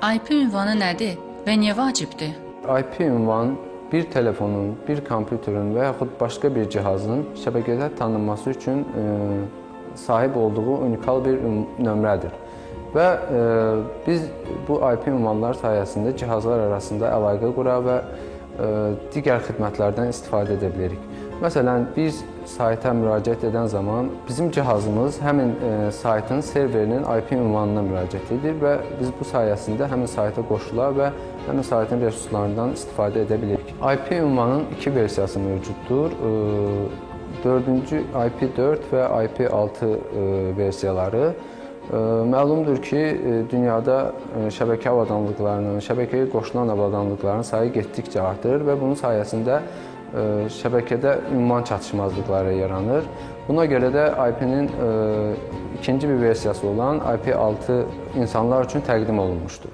IP ünvanı nədir və niyə vacibdir? IP ünvan bir telefonun, bir kompüterin və yaxud başqa bir cihazın şəbəkədə tanınması üçün sahib olduğu unikal bir nömrədir. Və biz bu IP ünvanlar sayəsində cihazlar arasında əlaqə qura və digər xidmətlərdən istifadə edə bilirik. Məsələn, biz sayta müraciət edən zaman bizim cihazımız həmin saytın serverinin IP ünvanına müraciət edir və biz bu sayəsində həmin sayta qoşula və həmin saytın resurslarından istifadə edə bilirik. IP ünvanının iki versiyası mövcuddur. Dördüncü IP4 və IP6 versiyaları. Məlumdur ki, dünyada şəbəkə avadanlıqlarının, şəbəkəyə qoşulan avadanlıqların sayı getdikcə artır və bunun sayəsində şəbəkədə ünvan çatışmazlıqları yaranır. Buna görə də IP-nin ikinci bir versiyası olan IP6 insanlar üçün təqdim olunmuşdur.